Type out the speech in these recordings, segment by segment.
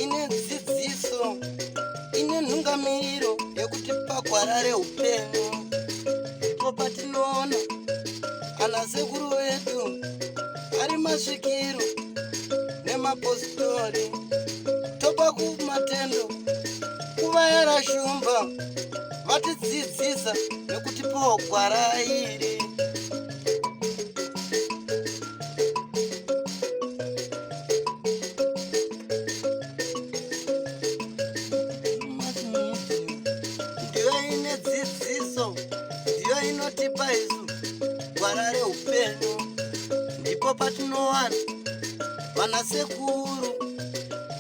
Ine dzidziso, ine nhungamiriro yekuti pagwara reupenyu ndipo patinoona ana sekuru vedu ari masvikiro nemapositori, topa kumatendo kuvayara shumba vatidzidzisa nekutipawo gwara iri. Ndiyo ine dzidziso, ndiyo inotipa isu gwara reupenyu, ndipo patinowana vanasekuru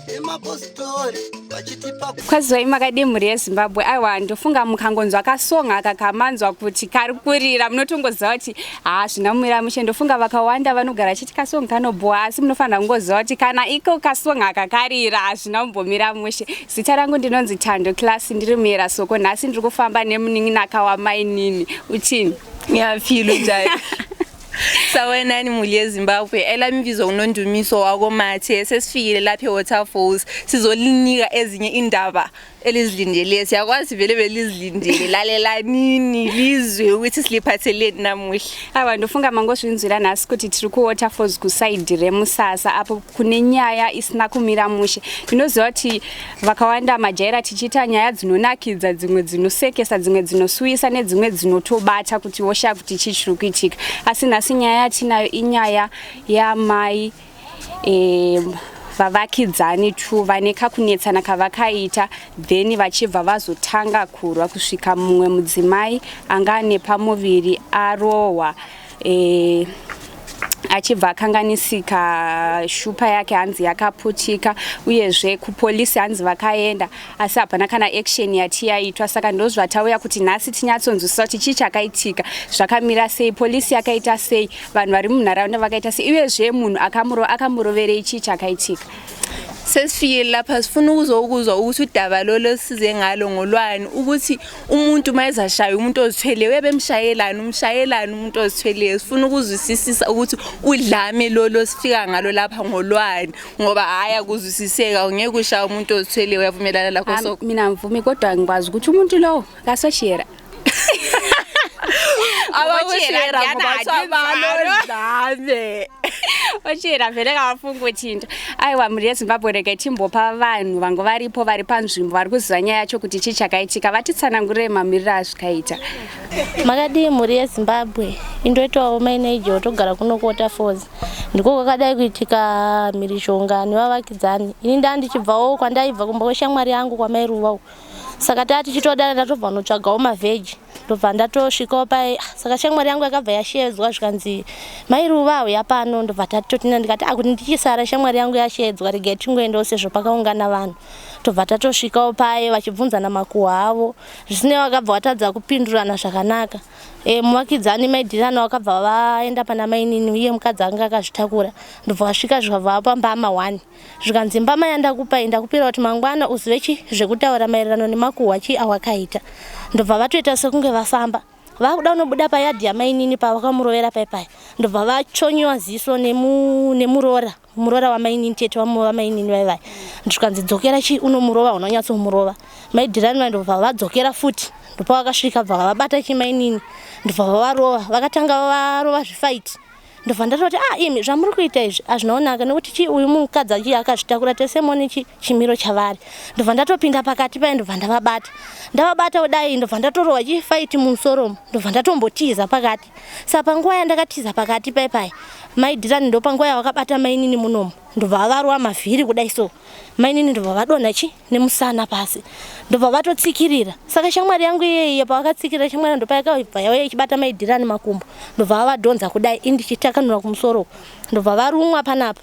nemapositori vachitipa. Kwazivai makadii mhuri yeZimbabwe? Aiwa, ndofunga mukangonzwa kasong aka kamanzwa kuti kari kurira, munotongoziva kuti haa, zvina mumira mushe. Ndofunga vakawanda vanogara chiti kasong kanobhowa, asi munofanira kungoziva kuti kana iko kasong aka karira, hazvina kumbomira mushe. Zita rangu ndinonzi Tando Class, ndiri muyera Soko. Nhasi ndiri kufamba nemunin'inaka wamainini. Uchini? Ngiyaphila, unjani? Sawonani mhuri yeZimbabwe, elami ibizo nguNondumiso wakoMathe. Sesifikile lapha eWaterfalls, sizolinika ezinye indaba elizilindeleyo. Siyakwazi vele belizilindele. Lalelanini lizwe ukuthi siliphatheleni namuhla. Aiwa, ndofunga mangozvinzwira nhasi kuti tiri kuWaterfalls, kuside reMusasa, apo kune nyaya isina kumira mushe. Ndinoziva kuti vakawanda majaira tichiita nyaya dzinonakidza, dzimwe dzinosekesa, dzimwe dzinosuwisa, nedzimwe dzinotobata kuti woshaya kuti chii chiri kuitika. Asi nhasi nyaya yatinayo inyaya yamai vavakidzani tu vane kakunetsana kavakaita, then vachibva vazotanga kurwa kusvika mumwe mudzimai anga ane pamuviri arohwa, achibva akanganisika shupa yake, hanzi yakaputika. Uyezve kupolisi hanzi vakaenda, asi hapana kana action yati yaitwa. Saka ndozvatauya kuti nhasi tinyatsonzwisisa kuti chii chakaitika, zvakamira sei, polisi yakaita sei, vanhu vari munharaunda vakaita sei, uyezve munhu akamuroverei, chii chakaitika. Sesifikile lapha, sifuna ukuzokuzwa ukuthi udaba lolo esize ngalo ngolwani, ukuthi umuntu uma ezashaya umuntu ozithweleyo uyabe emshayelani, umshayelani umuntu ozithweleyo. Sifuna ukuzwisisisa ukuthi udlame lolo sifika ngalo lapha ngolwani, ngoba hhayi, akuzwisiseka, ungeke ushaya umuntu ozithweleyo. Uyavumelana lakho? Soko. Mina ngivumi, kodwa ngikwazi ukuthi umuntu lowo kasoshera. Abakushera ngoba kuthiwa balodlame. Ochera vhele kavafungi kuti. Aiwa, mhuri yeZimbabwe, regai timbopa vanhu vangu varipo, vari panzvimbo, vari kuziva nyaya yacho kuti chii chakaitika, vatitsanangurire mamiriro azvikaita. Makadii mhuri yeZimbabwe? Indoitawo mainejo, togara kuno kuWaterfalls. Ndiko kwakadai kuitika mhirizhonga nevavakidzani. Ini ndaa ndichibvawo kwandaibva, kumba kweshamwari yangu kwaMairuva uko. Saka taa tichitodana, ndatobva kunotsvagawo mavheji, ndobva ndatosvikawo pai. Saka shamwari yangu yakabva yashedzwa, zvikanzi Mairuva auya pano. Ndobva tatotina, ndikati akuti ndichisara, shamwari yangu yashedzwa, regai tingoendawo sezvo pakaungana vanhu. Tobva tatosvikawo paye, vachibvunzana makuhwa avo. Zvisinei vakabva vatadza kupindurana zvakanaka. Muvakidzani Maidhirana vakabva vaenda pana mainini, iye mukadzi anga akazvitakura. Ndobva vasvika, zvikabva vapa mbama 1, zvikanzi mbama yandakupai ndakupira kuti mangwana uzive chi zvekutaura maererano nemakuhwa chi awakaita. Ndobva vatoita sekunge vafamba vakuda kunobuda payadhi yamainini pavakamurovera pai, ndobva vachonyiwa ziso nemuroora, muroora wamainini, tete wamainini vaivai. Zvikanzi dzokera chi unomurova, unonyatsomurova Maidhirani vai. Ndobva vadzokera futi, ndopavakasvika bva vabata chimainini, ndobva vavarova, vakatanga varova zvifight. Ndobva ndatoti, ah, imi zvamuri kuita izvi hazvina kunaka, nekuti chi uyu mukadzi achi akazvitakura, tese mone chi chimiro chavari. Ndobva ndatopinda pakati pai, ndobva ndavabata, ndavabata kudai, ndobva ndatorova chifight mumusoromo, ndobva ndatombotiza pakati. Saka panguva yandakatiza pakati pai pai, Maidhirani ndo panguva yavakabata mainini munomu, ndobva vavarova mavhiri kudai. So mainini ndobva vadonha chi nemusana pasi, ndobva vatotsikirira. Saka shamwari yangu iyeiye pavakatsikirira, shamwari ndopayakabva yauya ichibata Maidhirani makumbo, ndobva vavadhonza kudai, indichitakanura kumusoro uku, ndobva varumwa panapa,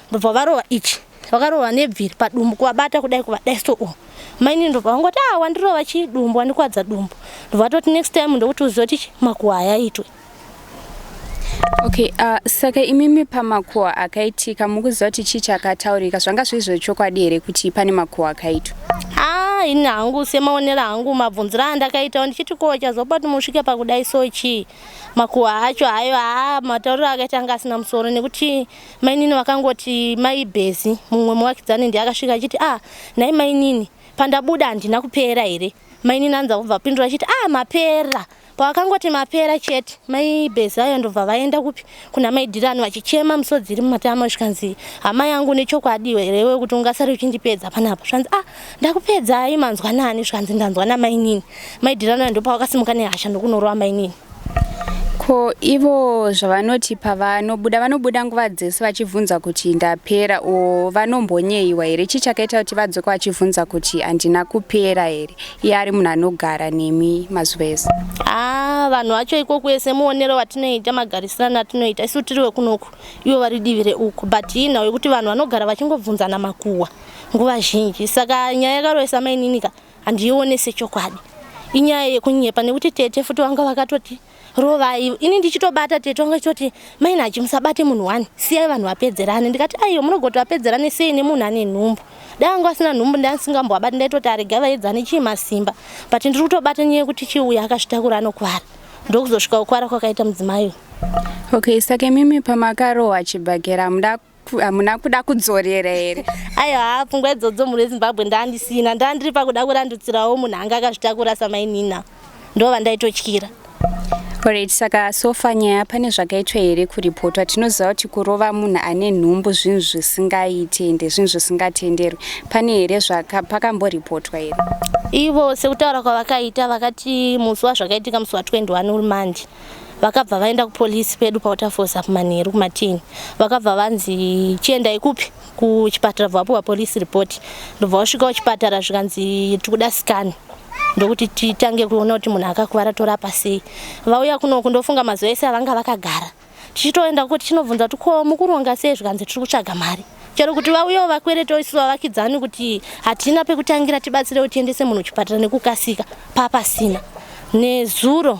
ndobva varova ichi, vakarova nebviri padumbu, kuvabata kudai, kuvadai. So u mainini ndobva vangoti, ah, wandirova chidumbu, wandikwadza dumbu. Ndobva vatoti next time ndokuti uzive kuti makuhwa ayaitwe. Okay, saka imimi pamakuhwa akaitika mukuziva kuti chii chakataurika? Zvanga zviri zvechokwadi here kuti pane makuhwa akaitwa? Ah, Ah, ini hangu semaonero hangu mabvunziro andakaitawo ndichiti ko chazopa kuti musvike pakudai so chii makuhwa acho hayo haa matauriro akaita anga asina musoro nekuti mainini vakangoti mai Bhezi mumwe muvakidzani ndiye akasvika achiti ah nhai mainini pandabuda handina kupera here mainini anza kubva pindura achiti ah mapera pavakangoti mapera chete mai Bhezi ayo ndobva vaenda kupi kuna mai Dhirani vachichema misodzi iri mumatama zvikanzi hama yangu nechokwadi here iwe kuti ungasare uchindipedza panapa zvikanzi ah ndakupedzai manzwa nani zvikanzi ndanzwa namainini mai Dhirani ayo ndopavakasimuka nehasha ndokunorova mainini Ko ivo zvavanoti pavanobuda vanobuda nguva dzese vachibvunza kuti ndapera o vanombonyeiwa here chii chakaita kuti vadzoke vachibvunza kuti handina kupera here iye ari munhu anogara nemi mazuva ese? Ah, vanhu vacho ikoko ese muonero watinoita magarisirano atinoita isu tiri wekunoku ivo vari divi reuku but inhau yekuti vanhu vanogara vachingobvunzana makuhwa nguva zhinji saka nyaya yakarovesa maininika handiione sechokwadi inyaya yekunyepa nekuti tete futi vanga vakatoti rovai ini ndichitobata tete vanga chitoti mainachi musabate munhu wani siyai vanhu vapedzerane ndikati aiyo munogoti vapedzerane sei nemunhu ane nhumbu dai anga asina nhumbu ndandisingambovabati ndaitoti arega vaedzane chii masimba but ndiri kutobata nyaya yekuti chiuya akazvitakura anokuvara ndokuzosvika kukuvara kwakaita mudzimai uyu. Okay, saka imimi pamakarohwa chibhakera hamuna kuda kudzorera here? Aiwa haa pfungwa idzodzo mhuri yeZimbabwe ndandisina ndandiri pakuda kurandutsirawo munhu anga akazvitakura samainina ndo vandaitotyira. Alright, saka sofa nyaya pane zvakaitwa here kuripotwa? Tinoziva kuti kurova munhu ane nhumbu zvinhu zvisingaite ende zvinhu zvisingatenderwi. Pane here pakamboripotwa here? Ivo sekutaura kwavakaita vakati musi wazvakaitika musi wa 21 uri Monday vakabva vaenda kupolisi pedu paWaterfalls apo manheru kumatini vakabva vanzi chiendai kupi kuchipatara bva vapiwa police report ndobva vasvika kuchipatara zvikanzi tikuda scan ndokuti titange kuona kuti munhu akakuvara torapa sei vauya kunoku ndofunga mazuva ese avanga vakagara tichitoenda kuti tinobvunza kuti ko mukuronga sei zvikanzi tiri kutsvaga mari chero kuti vauyewo vakweretewo isu vavakidzani kuti hatina pekutangira tibatsirewo tiendese munhu kuchipatara nekukasika papasina nezuro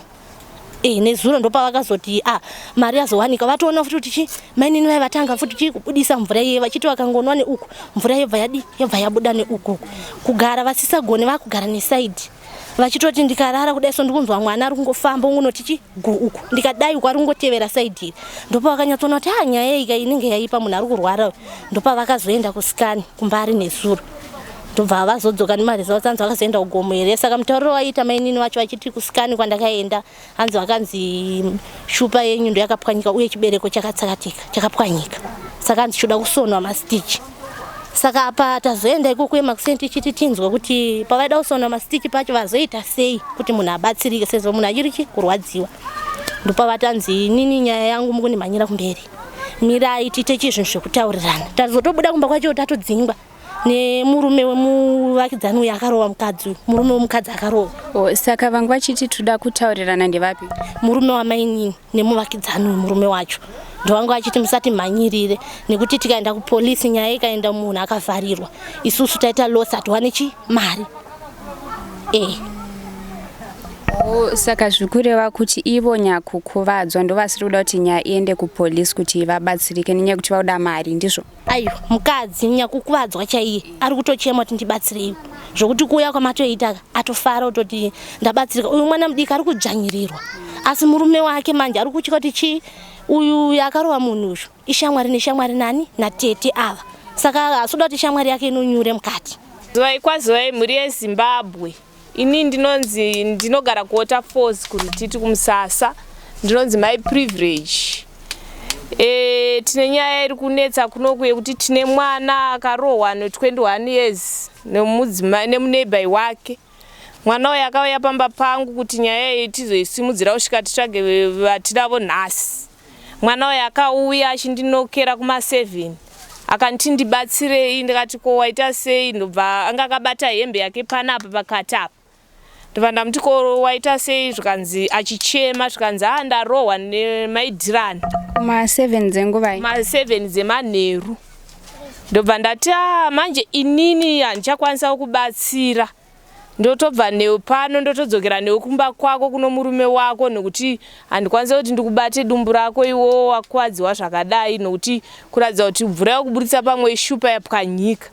nezuro ndopavakazoti ah mari yazowanika vatoona futi kuti chi mainini vaye vatanga futi chi kubudisa mvura iye vachiti vakangonwa neuku mvura yobva yadi yobva yabuda neuku kugara vasisagone vakugara nesaidi vachitoti ndikarara kudai so ndikunzwa mwana ari kungofamba ungunoti chi gu uku ndikadai uku ari kungotevera saidi iri ndopavakanyatsoona kuti ah nyaya iyi inenge yaipa munhu ari kurwara ndopavakazoenda kusikani kumba ari nezuro ndobva vazodzoka nemaresults anzi vakazoenda kugomo here saka mutauriro waiita mainini vacho vachiti kusikani kwandakaenda hanzi vakanzi shupa yenyu ndo yakapwanyika uye chibereko chakatsakatika chakapwanyika saka hanzi choda kusonwa mastichi saka apa tazoenda ikoko emakuseni tichiti tinzwe kuti pavaida kusonwa mastichi pacho vazoita sei kuti munhu abatsirike sezvo munhu achiri chi kurwadziwa ndopavatanzi inini nyaya yangu mukundimhanyira kumberi mirai tiite chizvinhu zvekutaurirana tazotobuda kumba kwacho tatodzingwa nemurume wemuvakidzani uyu akarova mukadzi uyu murume wemukadzi akarova. Oh, saka vanga vachiti toda kutaurirana ndevapi? Murume wamainini nemuvakidzani uyu murume wacho ndovanga vachiti musatimhanyirire nekuti tikaenda kupolisi nyaya ikaenda munhu akavharirwa isusu taita loss hatiwane chi mari eh. Oh, saka zvikureva kuti ivo nyakukuvadzwa ndovasiri kuda kuti nyaya iende kupolisi kuti vabatsirike nenyaya yekuti vakuda mari ndizvo? Aiwa mukadzi nyakukuvadzwa chaiye ari kutochema kuti ndibatsireiwo zvokuti kuuya kwamatoita atofara kutoti ndabatsirika uyu mwana mudiki ari kudzvanyirirwa asi murume wake manje ari kutya kuti chii uyu akarova munhu uyu ishamwari neshamwari nani natete ava saka haasi kuda kuti shamwari yake inonyure mukati. Zuvai kwazuvai mhuri yeZimbabwe. Ini ndinonzi ndinogara kuWaterfalls kuRutiti kuMusasa. Ndinonzi Mai Privilege. E, tine nyaya iri kunetsa kunoku yekuti tine mwana akarohwa ne 21 years nemudzimai nemuneighbor wake. Mwana uyu akauya pamba pangu kuti nyaya iyi tizoisimudzira kusvika titsvage vatinavo nhasi. Mwana uyu akauya achindinokera kuma 7 akanditi ndibatsirei ndikati ko waita sei ndobva anga akabata hembe yake panapa pakati apa ndobva ndamuti ko waita sei zvikanzi achichema zvikanzi haa ndarohwa nemaidirani kuma 7 dzenguvai kuma 7 dzemanheru ndobva ndati aa manje inini handichakwanisa kubatsira Ndotobva newe pano ndotodzokera newe kumba kwako kuno murume wako nokuti handikwanise kuti ndikubate dumbu rako iwo wakuwadziwa zvakadai nokuti kuratidza kuti mvura yakuburitsa pamwe ishupa yapwanyika.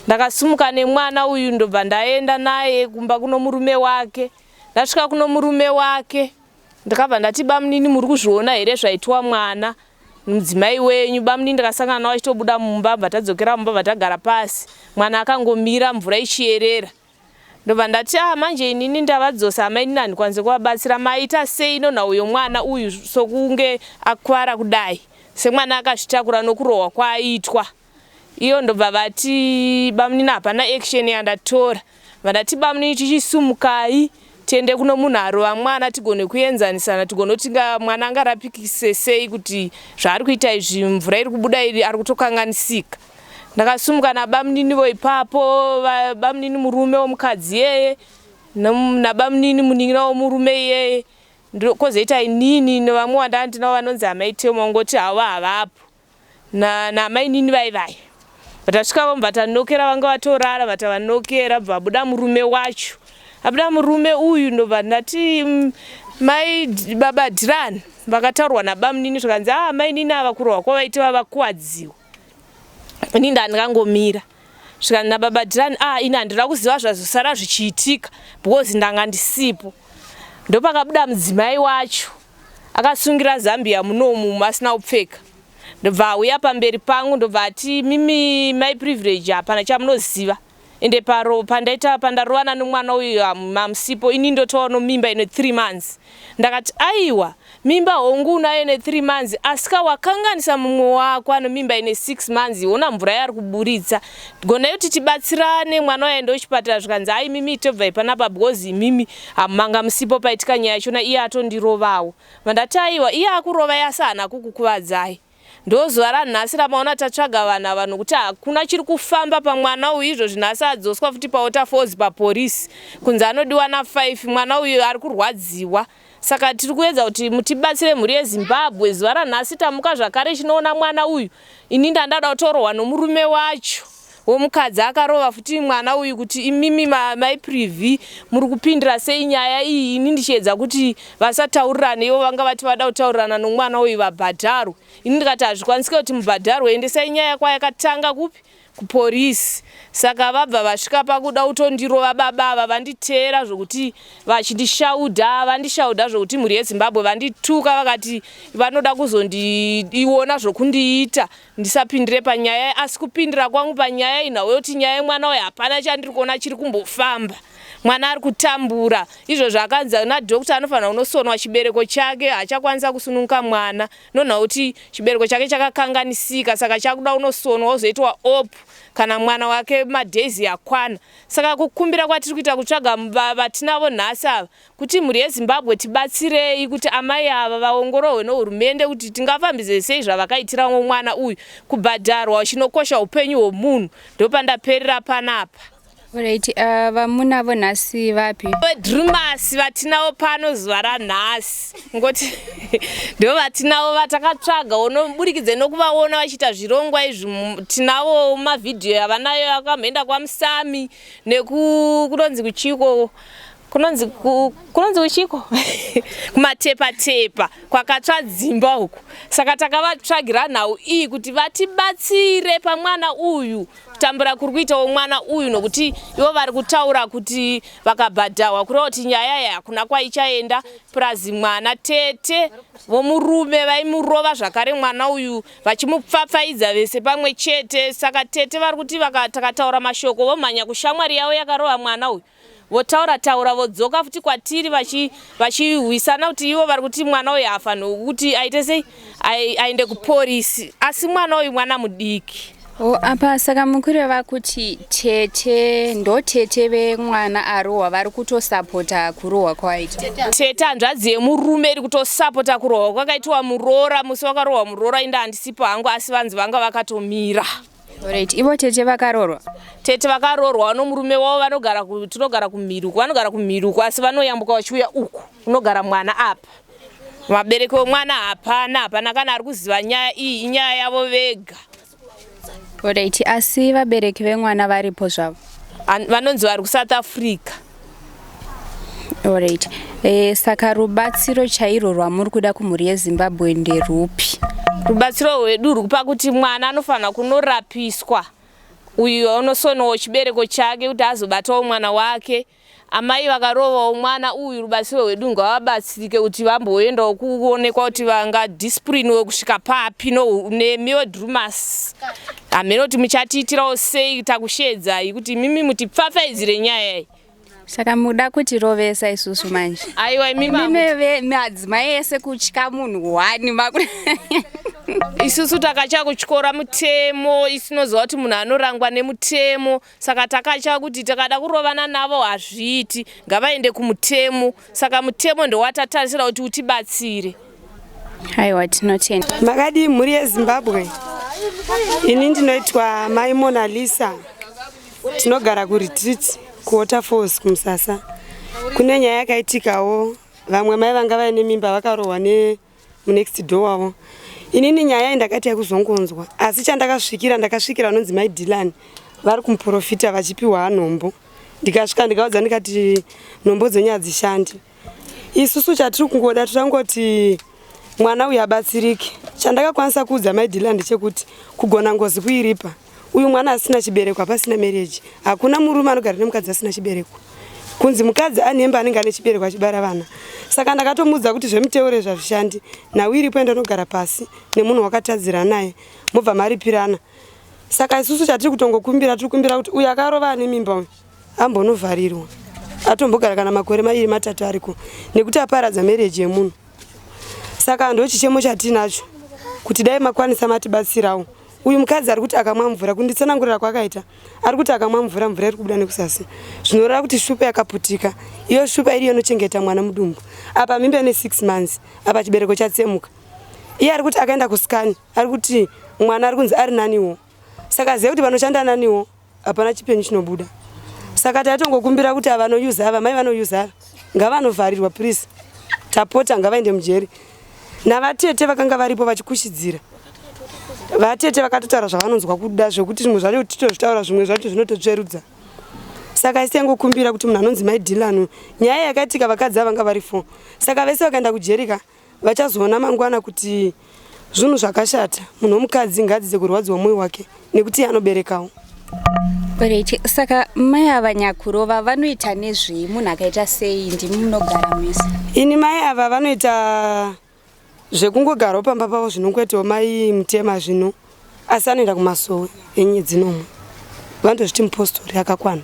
Ndakasimuka nemwana uyu ndobva ndaenda naye kumba kuno murume wake. Ndasvika kuno murume wake ndakabva ndati bamunini muri kuzviona here zvaitwa mwana mudzimai wenyu. Bamunini ndakasangana navo achitobuda mumba bva tadzokera mumba bva tagara pasi. Mwana akangomira mvura ichiyerera. Ndobva ndati ah manje inini ndavadzosa amainini handikwanise kuvabatsira maita sei nonhau yomwana uyu sokunge akuvara kudai semwana akazvitakura nokurohwa kwaaitwa. Iyo ndobva vati bamunini hapana action yandatora. Vandati bamunini chichisumukai tiende kuno munhu arova mwana tigone kuenzanisana tigone kuti mwana angarapikise sei kuti zvaari kuita izvi mvura iri kubuda iri ari kutokanganisika. Ndakasumuka nabamunini vo ipapo bamunini murume womukadzi iyeye nabamunini munin'ina womurume iyeye kozoita inini nevamwe vandanga ndinavo vanonzi amai Temo ngoti havo havapo. Na namainini vai vai vatasvika vobva tanokera vanga vatorara vatavanokera bva vabuda murume wacho abuda murume uyu ndobva ndati mm, mai baba Dhirani vakataurwa nabamunini zvikanzi ah mainini ava kurohwa kwavaiti vavakuwadziwa ini ndandikangomira zvikanzi nababa Dhirani ah ini handina kuziva zvazosara zvichiitika because ndanga ndisipo ndopakabuda mudzimai wacho Akasungira Zambia munomu asina kupfeka ndobva auya pamberi pangu ndobva ati mimi mai Privilege hapana chamunoziva ende paro pandaita pandarovana nomwana uyu mamusipo ini ndotova nomimba ine 3 months ndakati aiwa mimba hongu unayo ine 3 months asika wakanganisa mumwe wako ano mimba ine 6 months ona mvura yaari kuburitsa gonai kuti tibatsirane mwana uyu aende kuchipatara zvikanzi ai mimi tobvai panapa because imimi hamumanga musipo paitika nyaya yachona iye atondirovawo vandati aiwa iye akurovai asi haana kukukuvadzai ndozuva ranhasi ramaona tatsvaga vanhu ava nokuti hakuna chiri kufamba pamwana uyu izvozvi nhasi adzoswa futi pawaterfalls paporisi kunzi anodiwa na5 mwana uyu ari kurwadziwa Saka tiri kuedza kuti mutibatsire mhuri yeZimbabwe. Zuva ranhasi tamuka zvakare chinoona mwana uyu. Ini ndandada kutorohwa nomurume wacho womukadzi akarova futi mwana uyu kuti imimi mai Privy muri kupindira sei nyaya iyi ini ndichiedza kuti vasataurirane ivo vanga vati vada kutaurirana nomwana uyu vabhadharwe. Ini ndikati hazvikwanisike kuti mubhadharwe endesai nyaya kwayakatanga kupi kupolice saka vabva vasvika pakuda kutondirova baba ava vanditeera zvokuti vachindishaudha vandishaudha zvokuti mhuri yeZimbabwe vandituka vakati vanoda kuzondiona zvokundiita ndisapindire panyaya asi kupindira kwangu panyaya iyi nhau yekuti nyaya yemwana uyu hapana chandiri kuona chiri kumbofamba mwana ari kutambura izvozvo akanzi nadoctor anofanira kunosonwa chibereko chake haachakwanisa kusununguka mwana nonhau kuti chibereko chake chakakanganisika saka chakuda unosonwa ozoitwa op kana mwana wake madays akwana saka kukumbira kwatiri kuita kutsvaga vatinavo nhasi ava kuti mhuri yeZimbabwe tibatsirei kuti amai ava vaongororwe nohurumende kuti tingafambise sei zvavakaitiramo mwana uyu kubhadharwa chinokosha upenyu hwomunhu ndopandaperera panapa. Alright, vamunavo nhasi vapi? Vedrumasi vatinavo pano zuva ranhasi ngoti ndo vatinavo vatakatsvaga unoburikidze nokuvaona vachiita zvirongwa izvi tinavo mavhidhiyo yavanayo akamboenda kwaMusami neku kunonzi kuchiko kunonzi kunonzi kuchiko kumatepatepa kwakatsva dzimba uku saka takavatsvagira nhau iyi kuti vatibatsire pamwana uyu Kutambura kuri kuitawo mwana uyu nokuti ivo vari kutaura kuti vakabhadhahwa kureva kuti nyaya iyi hakuna kwaichaenda purazi mwana tete vomurume vaimurova zvakare mwana uyu vachimupfapfaidza vese pamwe chete saka tete vari kuti takataura mashoko vomhanya kushamwari yavo yakarova mwana uyu votaura taura vodzoka futi kwatiri vachihwisana kuti ivo vari kuti mwana uyu haafanirwi kuti aite sei aende kuporisi asi mwana uyu mwana mudiki. O, apa saka mukureva kuti tete ndo tete vemwana arohwa vari kutosapota kurohwa kwaita tete hanzvadzi yemurume iri kutosapota kurohwa kwakaitwa muroora musi wakarohwa muroora inda handisipo hangu asi vanzi vanga vakatomira. Alright, ivo tete vakaroorwa? Tete vakaroorwa nomurume wavo vanogara tinogara kumhiri uku, vanogara kumhiri uku asi vanoyambuka vachiuya uku kunogara mwana apa. Vabereki vemwana hapana, hapana kana ari kuziva nyaya iyi, inyaya yavo vega. Alright, asi vabereki vemwana varipo zvavo? Vanonzi vari kuSouth Africa. Alright. Eh, saka rubatsiro chairwo rwamuri kuda kumhuri yeZimbabwe nderupi? Rubatsiro rwedu ruri pakuti mwana anofanira kunorapiswa. Uyu anosonawo chibereko chake kuti azobatawo mwana wake. Amai vakarovawo mwana uyu, rubatsiro rwedu ngavabatsirike kuti vamboendawo kuonekwa kuti vangadisipuriniwe kusvika papi nemiwo Drumas. Hameno kuti muchatiitirawo sei, takusheedzai kuti imimi mutipfapfaidzire nyaya iyi. Saka muda kutirovesa isusu manje? Aiwa, imimi madzimai ese kutya munhu one. Isusu takatya kutyora mutemo, isinoziva kuti munhu anorangwa nemutemo. Saka takatya kuti takada kurovana navo hazviiti, ngavaende kumutemo. Saka mutemo ndowatatarisira kuti utibatsire. Aiwa, tinotenda. Makadii mhuri yeZimbabwe? Ini ndinoitwa Mai Mona Lisa, tinogara kuRetreat kuWaterfalls kuMusasa. Kune nyaya yakaitikawo, vamwe mai vanga vaine mimba vakarohwa nemunext door wavo. Inini nyaya iyi ndakaita yekuzongonzwa, asi chandakasvikira, ndakasvikira vanonzi Mai Dylan vari kumuprofita vachipiwa nhombo. Ndikasvika ndikaudza ndikati nhombo dzenyu hadzishandi. Isusu chatiri kungoda tirangoti mwana uyu abatsirike. Chandakakwanisa kuudza Mai Dylan ndechekuti kugona ngozi kuiripa. Uyu mwana asina chibereko hapasina marriage. Hakuna murume anogara nemukadzi asina chibereko. Kunzi mukadzi anemba anenge ane chibereko achibara vana. Saka ndakatomuudza kuti zvemuteuro izvi hazvishandi. Nhau iripo, enda unogara pasi nemunhu wakatadzira naye, mobva maripirana. Saka isusu chatiri kutongokumbira, tiri kumbira kuti uyu akarova ane mimba uyu ambonovharirwa, atombogara kana makore 2 3 ariko, nekuti aparadza marriage yemunhu. Saka ndo chichemo chatinacho kuti dai makwanisa matibatsirawo. Uyu mukadzi ari kuti akamwa mvura, kunditsanangurira kwaakaita, ari kuti akamwa mvura, mvura iri kubuda nekusasi, zvinoreva kuti shupa yakaputika. Iyo shupa iriyo inochengeta mwana mudumbu. Apa mimba ine 6 months, apa chibereko chatsemuka. Iye ari kuti akaenda kuscan, ari kuti mwana ari kunzi ari naniwo. Saka zive kuti vanoshanda naniwo, hapana chipenyu chinobuda. Saka taitongokumbira kuti avanoyuza ava, mai vanoyuza ava, ngavanovharirwa please, tapota, ngavaende mujeri. Navatete vakanga varipo vachikushidzira, vatete vakatotaura zvavanonzwa kuda, zvekuti zvimwe zvacho titozvitaura, zvimwe zvacho zvinototsverudza. Saka isi yangokumbira kuti munhu anonzi Mai Dylan, nyaya yakaitika vakadzi ava vanga vari 4, saka vese vakaenda kujerika vachazoona mangwana kuti zvinhu zvakashata. Munhu womukadzi ngaadzidze kurwadziwa mwoyo wake nekuti iye anoberekawo. Alright, saka mai ava nyakurova vanoita nezvei? Munhu akaita sei? Ndimi munogara mese? Ini mai ava vanoita zvekungogarawo pamba pavo, zvinongoitawo mai mutema zvino, asi anoenda kumasowe enyedzi nomwe. Vanotozviti mupostori akakwana.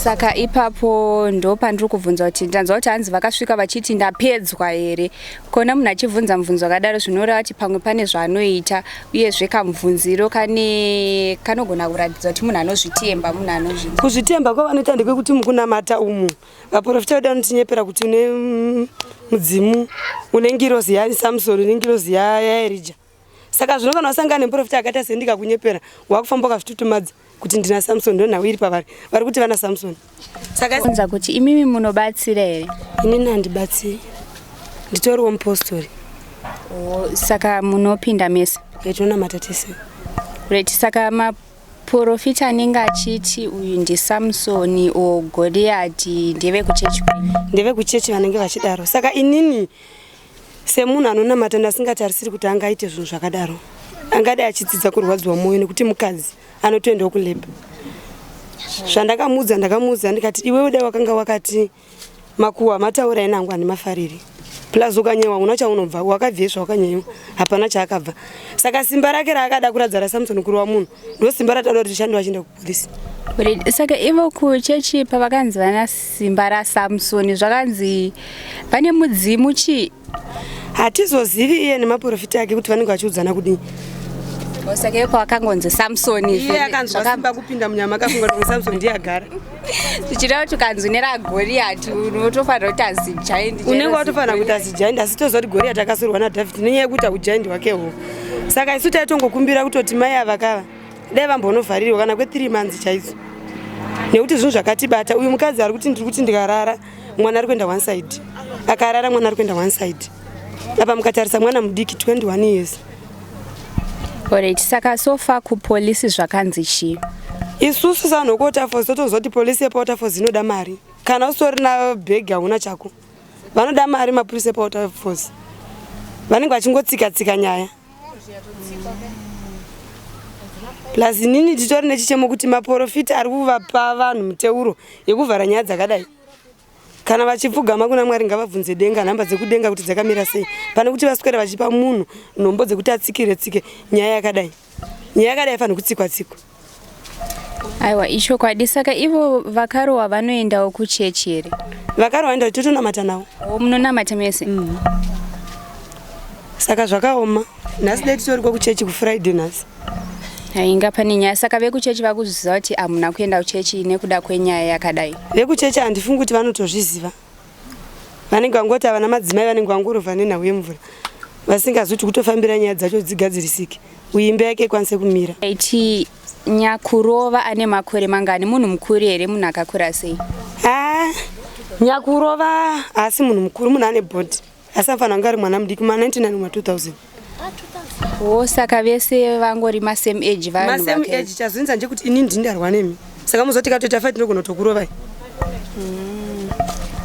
Saka ipapo ndo pandiri kubvunza kuti ndanzwa kuti hanzi vakasvika vachiti ndapedzwa here. Kona munhu achibvunza mubvunzo wakadaro, zvinoreva kuti pamwe pane zvaanoita, uyezve kamubvunziro kane kanogona kuratidza kuti munhu anozvitemba, munhu anozvi Kuzvitemba kwavanoita ndekwekuti mukunamata umu vaprofita vedu vanotinyepera kuti une mudzimu, une ngirozi yaSamsoni, une ngirozi yaErija. Saka zvino kana wasangana nemuprofita akaita sendikakunyepera, wakufamba wakazvitutumadza kuti ndina Samson. Ndo nhau iri pavari, vari kuti vana Samson. Saka unza kuti imimi munobatsira here? Inini handibatsiri, nditoriwo mupostori. Oh, saka munopinda mese? Tinonamata tese. Right, saka maprofita anenge achiti uyu ndiSamsoni o Goliati ndevekuchechi kwenyu? Ndevekuchechi vanenge vachidaro. Saka inini semunhu anonamata ndasingatarisiri kuti angaite zvinhu zvakadaro, angadai achidzidza kurwadziwa mwoyo nekuti mukadzi anotoendawo kulabour. Zvandakamuudza, ndakamuudza ndikati iwewe dai wakanga wakati makuhwa mataura enangu handimafariri, plus ukanyewa una chaunobva, wakabvei zvawakanyewa, hapana chaakabva. Saka simba rake raakada kuradza raSamson kurova munhu ndo simba ratauda kuti tishande vachienda kupolisi. Right, saka ivo kuchechi pavakanzi vana simba raSamsoni, zvakanzi vane mudzimu chii? Hatizozivi iye nemaprofita ake kuti vanenge vachiudzana kudii. Saka ivo pavakangonzi Samsoni, iye akanzwa simba kupinda munyama, akafunga kuti Samson ndiye agara. Zvichireva kuti ukanzi neraGoriati unotofanira kuti azigiant. Unenge watofanira kuti azigiant, asi toziva kuti Goriati akasurwa naDhavhidhi nenyaya yekuti augiant hwakeho. Saka isu taitongokumbira kutoti mai ava kava dai vambonovharirwa kana kwe3 months chaidzo, nekuti zvinhu zvakatibata. Uyu mukadzi ari kuti ndiri kuti ndikarara mwana ari kuenda one side, akarara mwana ari kuenda one side. Apa mukatarisa mwana mudiki, 21 years. Alright, saka so far kupolisi zvakanzi chii? Isusu savanhu vekuWaterfalls totonzwa kuti polisi yepaWaterfalls inoda mari. Kana usitorina bhegi hauna chako, vanoda mari mapurisa epaWaterfalls, vanenge vachingotsika tsika nyaya. Plus inini titori nechichemo kuti maporofita ari kuvapa vanhu miteuro yekuvhara nyaya dzakadai. Kana vachipfugama kuna Mwari ngavabvunze denga nhamba dzekudenga kuti dzakamira sei pane kuti vaswere vachipa munhu nhombo dzekuti atsikire tsike nyaya yakadai. Nyaya yakadai haifanirwi kutsikwa tsikwa. Aiwa ichokwadi saka ivo vakarohwa vanoendawo kuchechi here? Vakarohwa enda totonamata navo. Oh, munonamata mese? Saka zvakaoma. Nhasi dai titoriko kuchechi kuFriday nhasi. Hainga pane nyaya saka vekuchechi vakuzviziva kuti hamuna kuenda kuchechi nekuda kwenyaya yakadai. Vekuchechi handifungi kuti vanotozviziva. Vanenge vangoti havana madzimai vanenge vangorovha nenhau yemvura vasingazivi kuti kutofambira nyaya dzacho dzigadzirisike uye imba yake ikwanise kumira. Aiti nyakurova ane makore mangani munhu mukuru here munhu akakura sei? Ah, nyakurova haasi munhu mukuru munhu ane body asi anofanira kunge ari mwana mudiki ma 99 ma 2000. Oh, saka vese vangori ma same age vanhu Ma same age chazvinza ndechekuti ini ndini ndarwa nemi saka muzoti tikatoita fight ndogona kutokurovai.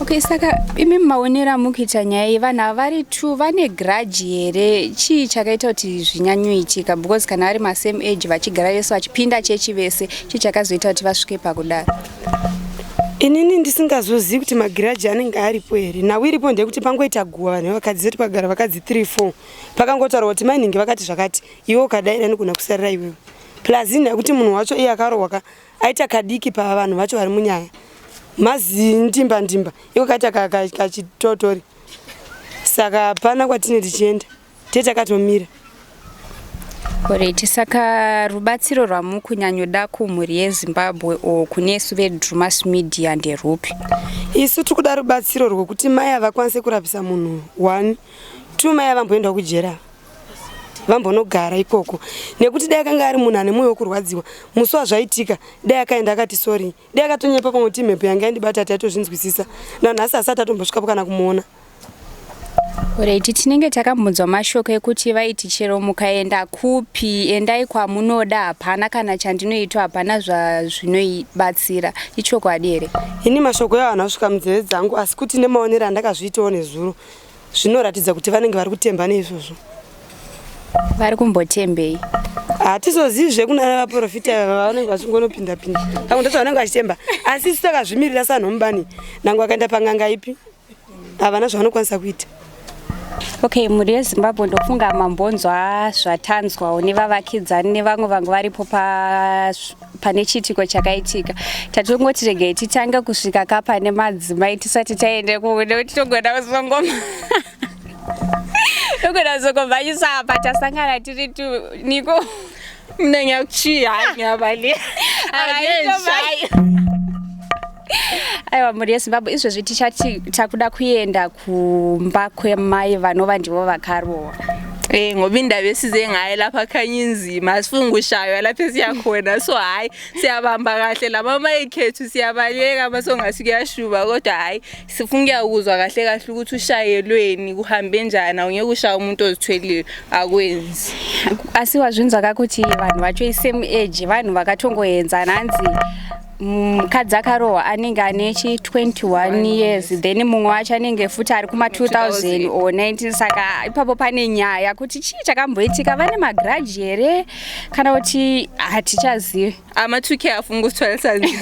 Okay, saka imi maonero amukuita nyaya iyi vanhu ava vari two vane grudge here chii chakaita kuti zvinyanyoitika because kana vari ma same age vachigara vese vachipinda chechi vese chii chakazoita kuti vasvike pakudaro? Inini ndisingazozivi kuti magiraji anenge aripo here nhau iripo ndeyekuti pangoita guwa vanhu vevakadzi zoti pagara vakadzi 3 4 pakangotaurwa kuti mainhingi vakati zvakati iwe ukadaira inogona kusarira iwewe plus inhaya yekuti munhu wacho iye akarohwa ka aita kadiki pavanhu vacho vari munyaya mazindimba ndimba iko kaita kachitotori saka hapana kwatine tichienda Tete takatomira. Alright, saka rubatsiro rwamukunyanyoda kumhuri yeZimbabwe or kunesu veDrumas Media nderupi? Isu tiri kuda rubatsiro rwekuti mai havakwanise kurapisa munhu one, two mai avamboendawo kujera vambonogara ikoko nekuti dai akanga ari munhu ane mwoyo wekurwadziwa musi wazvaitika dai akaenda akati sorry dai akatonyepa pamwe kuti mhepo yanga yandibata taitozvinzwisisa nanhasi asati atombosvikapo kana kumuona. Alright, tinenge takambonzwa mashoko ekuti vaiti chero mukaenda kupi endai kwamunoda hapana kana chandinoitwa hapana zvazvinoibatsira ichokwadi here? Ini mashoko iwayo haana kusvika munzeve dzangu asi kuti nemaonero andakazviitawo nezuro zvinoratidza kuti vanenge vari kutemba neizvozvo. Vari kumbotembei? Hatizozivi zvekunana vaprofita ava vanenge vachingonopinda pinda pamwe ndozvavanenge vachitemba asi isu takazvimirira sanhomubani nangwe akaenda pang'anga ipi havana zvavanokwanisa kuita. Okay, mhuri yeZimbabwe ndofunga mambonzwa zvatanzwawo nevavakidzani nevamwe vangu varipo pane chiitiko chakaitika. Tatongoti regai titange kusvika ka pane madzimai tisati taende nekuti togona kuzongoma togona kuzongomhanyisa apa tasangana tiri tu niko Mina ngiyakuchiya hayi ngiyabaleka. Aiwa mhuri yeZimbabwe izvezvi tichati takuda kuenda kumba kwemai vanova ndivo vakarohwa. Eh ngoba indaba esize ngayo lapha khanya inzima asifuni ukushaywa lapha esiyakhona so hayi siyabamba kahle lama mayikhethu siyabaleka masongasi kuyashuba kodwa hayi sifuna ukuyakuzwa kahle kahle ukuthi ushayelweni kuhambe njani awungeke ushaya umuntu ozithwelile akwenzi. Asi wazvinzwa ka kuti vanhu vacho isame age vanhu vakatongoenzana hanzi mukadzi akarohwa anenge ane chi 21 years then mumwe wacho anenge futi ari kuma 2000 or 19 saka ipapo pane nyaya kuti chii chakamboitika vane magrudge here kana kuti hatichazivi. Ama 2K afuna ukusithwalisa nzima.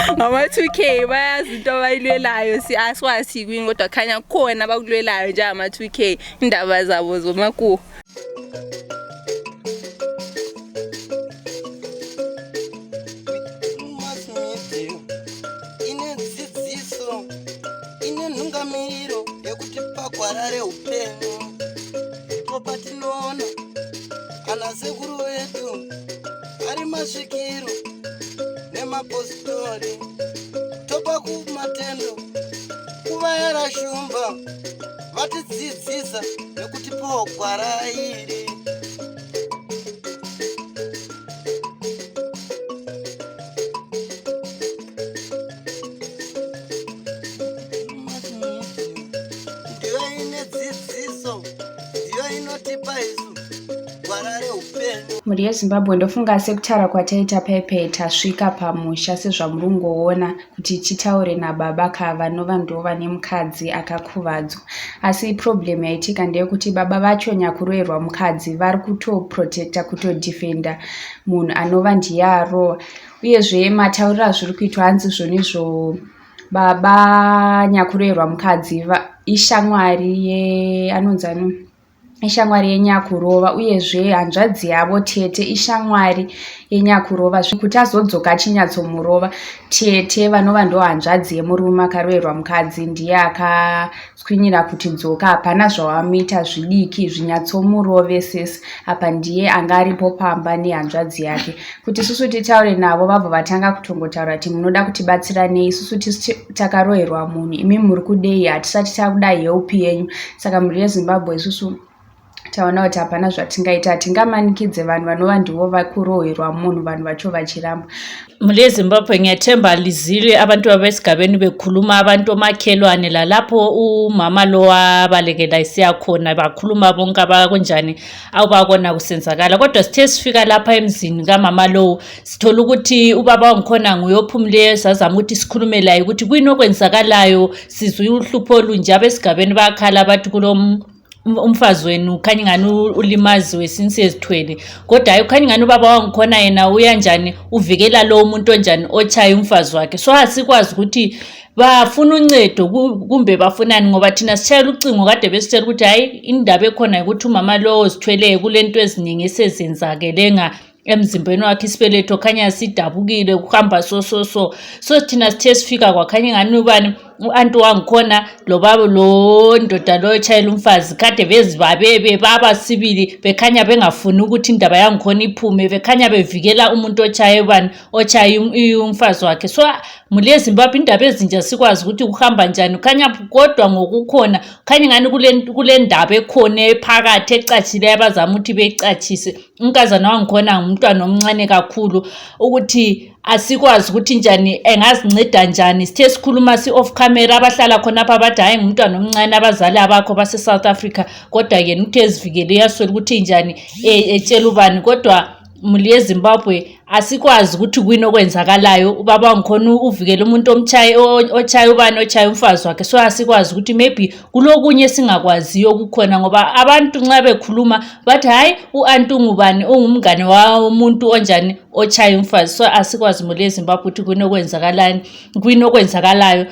Ama 2K bayazi into abayilwelayo si asikwazi kwini kodwa khanya kukhona abakulwelayo njengama 2K indaba zabo zomakuwa. Ine dzidziso ine nhungamiriro yekutipa gwara reupenyu ndipo patinoona ana sekuru vedu ari masvikiro nemapositori topa kumatendo kuvayara shumba vatidzidzisa nekutipawo gwara iri. Ndiyo ine dzidziso, ndiyo inotipa isu. Gwara reupenyu. Mhuri yeZimbabwe, ndofunga sekutaura kwataita paipai, tasvika pamusha sezvamuri kungoona kuti titaure nababa ka vanova ndova nemukadzi akakuvadzwa. Asi problem yaitika ndeyekuti baba vacho nyakuroerwa mukadzi vari kutoprotecta, kutodefenda munhu anova ndiye arova. Uyezve matauriro azviri kuitwa, hanzi zvonizvo baba nyakuroerwa mukadzi ishamwari ye anonzi ano ishamwari yenyakurova, uyezve hanzvadzi yavo tete ishamwari yenyakurova. Kuti azodzoka achinyatsomurova, tete vanova ndo hanzvadzi yemurume akaroverwa mukadzi ndiye akatswinyira kuti dzoka, hapana zvawamuita, zvidiki, zvinyatsomurovesesa. Apa ndiye anga aripo pamba nehanzvadzi yake. Kuti isusu titaure navo, vabva vatanga kutongotaura kuti munoda kutibatsira nei, isusu tisu takaroverwa munhu, imi muri kudei? Hatisati takuda help yenyu. Saka mhuri yeZimbabwe, isusu taona kuti hapana zvatingaita, hatingamanikidze vanhu vanova ndivo vakurohwerwa munhu, vanhu vacho vachiramba. Mhuri yeZimbabwe, ngiyathemba lizile abantu abesigabeni bekhuluma, abantu omakhelwane lalapho umama lo wabalekela esiyakhona, bakhuluma bonke abakunjani awubakona kusenzakala. Kodwa sithe sifika lapha emzini kamama lowo, sithola ukuthi ubaba wangikhona nguye ophumileyo. Sazama ukuthi sikhulume laye ukuthi kuyini okwenzakalayo, sizwe uhlupho olunje, abesigabeni bayakhala, bathi kulo umfazi wenu ukhanya ingani ulimaziwe since ezithwele. Kodwa hayi, ukhanya ingani ubaba wangikhona yena uyanjani, uvikela lowo muntu onjani otshaya umfazi wakhe. So asikwazi ukuthi bafuna uncedo kumbe bafunani, ngoba thina sitshayela ucingo kade besitshela ukuthi hhayi, indaba ekhona ukuthi umama lowo ozithweleyo kulento eziningi esezenzakele emzimbeni wakhe, isibeletho khanya sidabukile, kuhamba so so so so. Thina sithe sifika kwakhanya ingani ubani, u-anti wangikhona lo baba, lo ndoda lo etshayela umfazi, kade bezibabe bebaba sibili, bekhanya bengafuni ukuthi indaba yangikhona iphume, bekhanya bevikela umuntu otshaye ubani, otshaye umfazi wakhe. So mhuri yeZimbabwe, indaba ezinje sikwazi ukuthi kuhamba njani, khanya kodwa ngokukhona khanya ingani kule ndaba ekhona ephakathi ecatshileyo abazama ukuthi beyicatshise. Unkazana wangikhona ngumntwana omncane kakhulu ukuthi asikwazi ukuthi njani engazinceda njani. Sithe sikhuluma si-off camera, abahlala khonapha bathi hhayi, ngumntwana omncane, abazali abakho base-South Africa, kodwa yena uthe ezivikele, uyaswela ukuthi njani etshela ubani. Kodwa mhuri yeZimbabwe, asikwazi ukuthi kuyini okwenzakalayo. Ubaba wangikhona uvikele umuntu omtshaye, otshaya ubani, otshaya umfazi wakhe. So asikwazi ukuthi maybe kulokunye esingakwaziyo okukhona, ngoba abantu nxa bekhuluma bathi hhayi, u-anti ungubani, ungumngane womuntu onjani otshaya umfazi. So asikwazi, mhuri yeZimbabwe, ukuthi kuyini okwenzakalani, kuyini okwenzakalayo.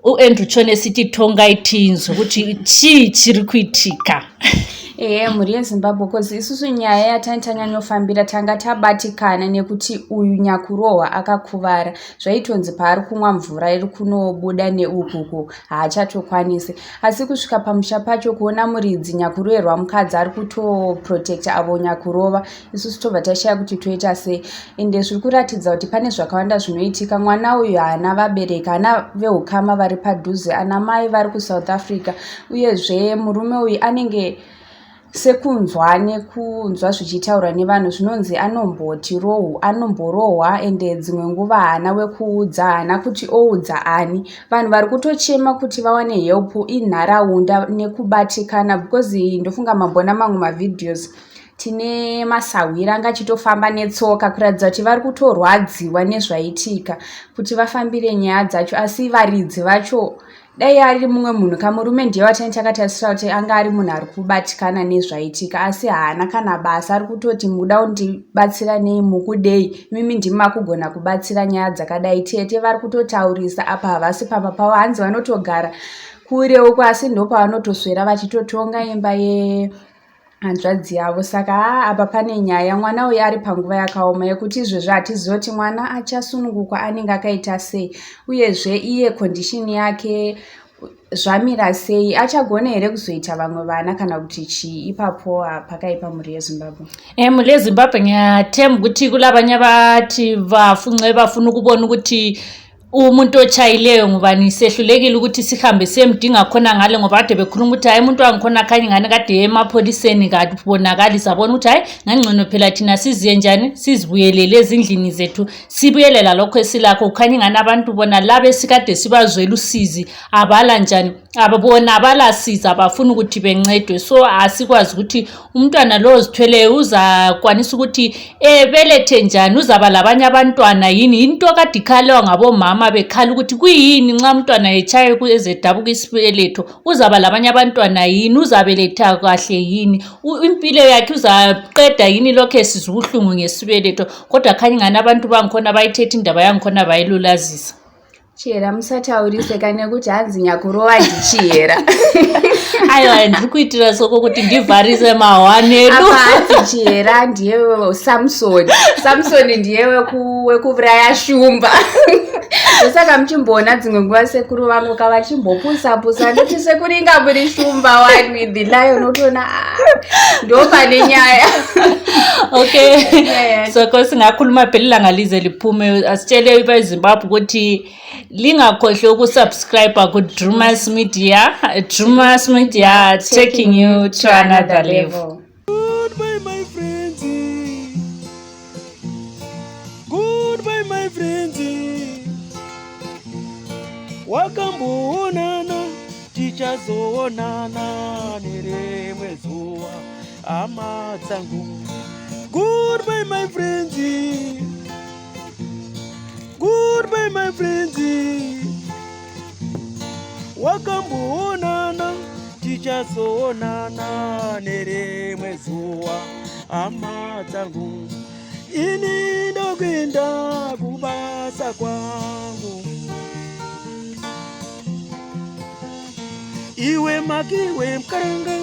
U-Andrew Chone esithi tongai tinzwe ukuthi chii chiri kuitika. Ehe, mhuri yeZimbabwe, cause isusu nyaya yatani tanyanyofambira, tanga tabatikana nekuti uyu nyakurohwa akakuvara, zvaitonzi paari kumwa mvura iri kunobuda neukuku haachatokwanisi. Asi kusvika pamusha pacho kuona muridzi nyakuroverwa mukadzi ari kutoprotecta avo nyakurova, isusu tobva tashaya kuti toita sei. Ende zviri kuratidza kuti pane zvakawanda zvinoitika. Mwana uyu haana vabereki, haana veukama vari padhuze, ana mai vari kuSouth Africa. Uyezve murume uyu anenge sekunzwa nekunzwa zvichitaurwa nevanhu, zvinonzi anomboti rohu, anomborohwa, ende dzimwe nguva haana wekuudza, haana kuti oudza ani. Vanhu vari kutochema kuti vawane help inharaunda nekubatikana, because ndofunga mambona mamwe mavideos, tine masahwira anga achitofamba netsoka kuratidza kuti vari kutorwadziwa nezvaitika kuti vafambire nyaya dzacho. Asi varidzi vacho, dai ari mumwe munhu kamurume ndiye watani takatarisira kuti anga ari munhu ari kubatikana nezvaitika, asi haana kana basa. Ari kutoti muda kundibatsira nei, mukudei imimi, ndimi makugona kubatsira nyaya dzakadai. Tete vari kutotaurisa apa, havasi pamba pavo, hanzi vanotogara kure uko, asi ndopavanotoswera vachitotonga imba ye hanzvadzi yavo. Saka haa, apa pane nyaya. Mwana uyu ari panguva yakaoma yekuti izvezvi hatizivi kuti mwana achasunungukwa anenge akaita sei, uyezve iye condition yake zvamira sei, achagona here kuzoita vamwe vana kana kuti chii. Ipapo pakaipa, mhuri yeZimbabwe. Mhuri yeZimbabwe, ngiyathemba ukuthi kulabanye abathi bafunce bafuna ukubona ukuthi Umuntu otshayileyo ngubani? Sehlulekile ukuthi sihambe siyemdinga khona ngale, ngoba kade bekhuluma ukuthi hayi, umuntu wangikhona khanye ngani kade emapholiseni kabonakali. Sabona ukuthi hayi, ngangcono phela thina siziye njani, sizibuyelele ezindlini zethu, sibuyele lalokho esilakho. Kukhanya ingani abantu bona laba esikade sibazwela usizi abala njani, ababona abalasiza, abafuni ukuthi bencedwe. So asikwazi ukuthi umntwana lo ozithweleyo uzakwanisa ukuthi ebelethe njani, uzaba labanye abantwana yini. Into kade ikhalewa ngabomama, bekhala ukuthi kuyini nxa umntwana etshaye ezedabuka isibeletho, uzaba labanye abantwana yini, uzabeletha kahle yini, impilo yakhe uzaqeda yini lokhu esizwa ubuhlungu ngesibeletho. Kodwa khanya ingani abantu bangikhona bayithethe indaba yangikhona bayilulazisa. Chihera, musataurise kane kuti hanzi nyakurova ndichihera. Aiwa, ndiri kuitira soko kuti ndivharise mahwani edu. Apa hanzi Chihera ndiye Samsoni, Samsoni ndiye wekuuraya shumba. Ndosaka muchimboona dzimwe nguva sekuru vangu kavachimbopusa pusa, ndoti sekuru inga muri shumba wani, the lion, otoona, ah, ndo pane nyaya. Okay, soko singakhuluma phela ilanga lize liphume. Asitshele ibezimbabwe ukuthi lingakhohlwa ukusubscribe ku-Drumas Media. Drumas Media, taking you to another level. Goodbye, my friends. Goodbye, my friends. Wakamboonana, tichazoonana nerimwe zuva, hama dzangu. Goodbye, my friends. Goodbye, my friends. Wakamboonana, tichazoonana nerimwe zuva, hama dzangu. Ini ndokuenda kubasa kwangu. Iwe makiwe mkaranga.